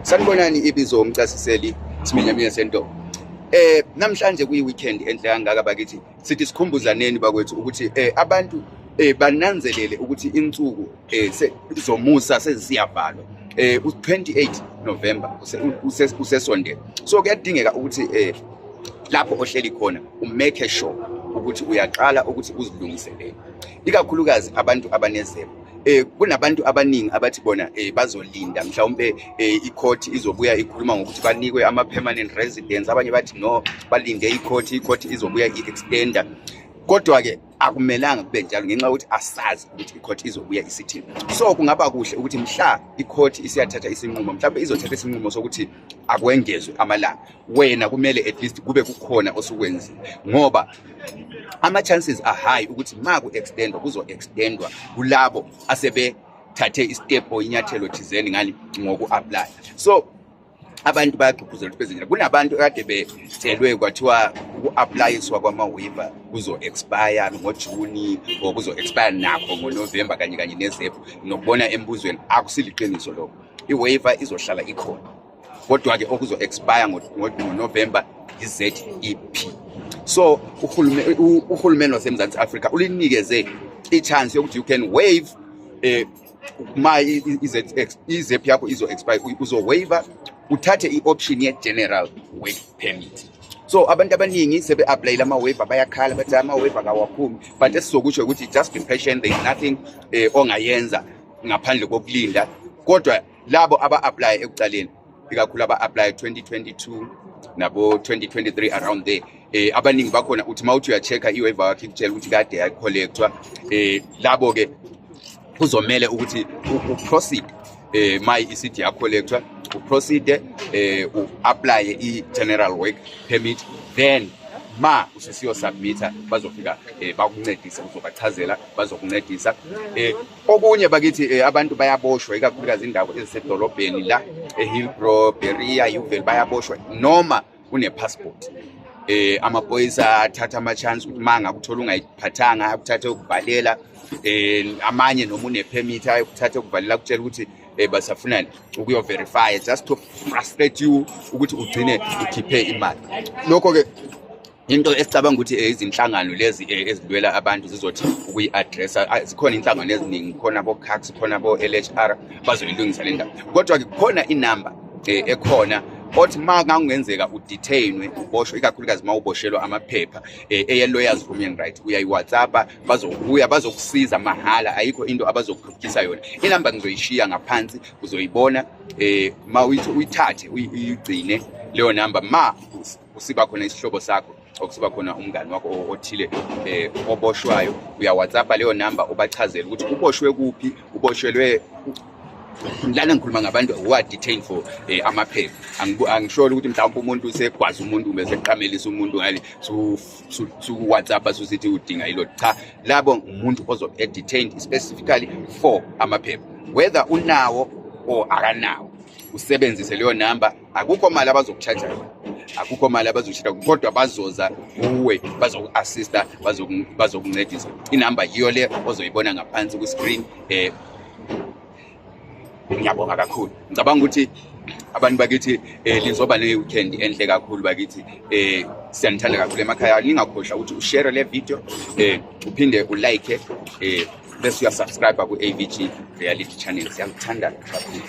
Sanibonani, ibizo umcasiseli siminyaminya sento. Namhlanje kuyi weekend enhle kangaka bakithi, sithi sikhumbuzaneni bakwethu ukuthi abantu bananzelele ukuthi insuku zomusa sezisiyavalwa. U28 November usesondele. So kuyadingeka ukuthi lapho ohleli khona umake sure ukuthi uyaqala ukuthi uzilungiselele. Ikakhulukazi abantu abanezebo. Kunabantu abaningi abathi bona bazolinda mhlawumbe icourt izobuya ikhuluma ngokuthi banikwe ama permanent residence, abanye bathi no, balinde icourt izobuya i-extenda. Kodwa ke akumelanga kube njalo ngenxa yokuthi asazi ukuthi icourt izobuya isithini. So kungaba kuhle ukuthi mhla icourt isiyathatha isinqumo, mhlawumbe izothatha isinqumo sokuthi akwengezwe amalanga, wena kumele at least kube kukhona osukwenzile, ngoba ama-chances are high ukuthi ma ku-extendwa kuzo-extendwa kulabo asebethathe istep or inyathelo thizeni ngani ngoku-apply. So abantu bayagqugquzela ukuthi bezenjalo. Kunabantu kade betshelwe kwathiwa uku-applyiswa kwama-waiver kuzo-expire ngoJuni or kuzo-expire nakho ngoNovember kanye kanye ne-ZEP. Nokubona embuzweni akusiliqiniso lokho, i-waiver izohlala ikhona, kodwa-ke okuzo-expire ngoNovember i-ZEP. So uhulumeni waseMzansi Afrika ulinikeze i-chance yokuthi you can waive ma i-ZEP yakho izo-expire, uzo-waiver uthathe i-option ye-general work permit. So abantu abaningi sebe-applyile ama-waiver, bayakhala bathi ama-waiver kawaphumi, but esizokusho ukuthi just be patient, there is nothing ongayenza ngaphandle kokulinda. Kodwa labo aba-apply ekucaleni, ikakhulu aba-apply 2022 nabo 2023 around there, abaningi bakhona uthi mawuthi uya-check-a i-waiver yakho ikutshela ukuthi kade yacollectwa. Labo ke kuzomele ukuthi uproceed ma isithi yacollectwa, uproceed u-apply i-general work permit, then ma ususiyo submita bazofika bakuncedise, uzobachazela bazokuncedisa. Okunye bakithi, abantu bayaboshwa, ikakhulukazi indawo ezisedolobheni la eHillbrow, Berea, Yeoville, bayaboshwa noma une-passport. Amaphoyisa athatha ama-chance ukuthi ma ngakuthola ungayiphathanga akuthathe ukuvalela. Amanye noma une-permit ayokuthatha ukuvalela, akutshela ukuthi basafuna ukuyo-verify just to frustrate you ukuthi ugcine ukhiphe imali. Lokho-ke into esicabanga ukuthi izinhlangano lezi ezilwela abantu zizothi ukuyi-addressa. Zikhona inhlangano eziningi, khona bo-CACS, khona bo-LHR, bazoyilungisa le ndaba. Kodwa-ke kukhona inamba ekhona othi ma kungenzeka udetainwe, uboshwe, ikakhulukazi ma uboshelwa amaphepha, eye-Lawyers for Human Right, uyayi-WhatsAppa, bazokubuya bazokusiza mahhala, ayikho into abazokukhokhisa yona. Inamba ngizoyishiya ngaphansi, uzoyibona. Ma uyithathe uyigcine leyo namba, ma kusiba khona isihlobo sakho okusiba khona umngani wakho othile oboshwayo, uya-WhatsApp leyo namba ubachazele ukuthi uboshwe kuphi, uboshelwe lana. Ngikhuluma ngabantu who are detained for amaphepha. Angisholo ukuthi mhlawumbe umuntu usegwaza umuntu kumbe seqamelisa umuntu ngale, su-WhatsApp susithi udinga ilo. Cha, labo umuntu ozobe detained specifically for amaphepha, whether unawo or akanawo, usebenzise leyo namba. Akukho mali abazokuchaja yona, akukho mali abazochitha, kodwa bazoza kuwe bazoku-assista, bazokuncedisa. Inamba yiyo le ozoyibona ngaphansi kwi-screen. Ngiyabonga kakhulu. Ngicabanga ukuthi abantu bakithi lizoba ne-weekend enhle kakhulu bakithi. Siyanithanda kakhulu emakhaya. Ningakhohlwa ukuthi ushare le video, uphinde ulike, bese uyasubscribe ku-AVG Reality Channel. Siyakuthanda kakhulu.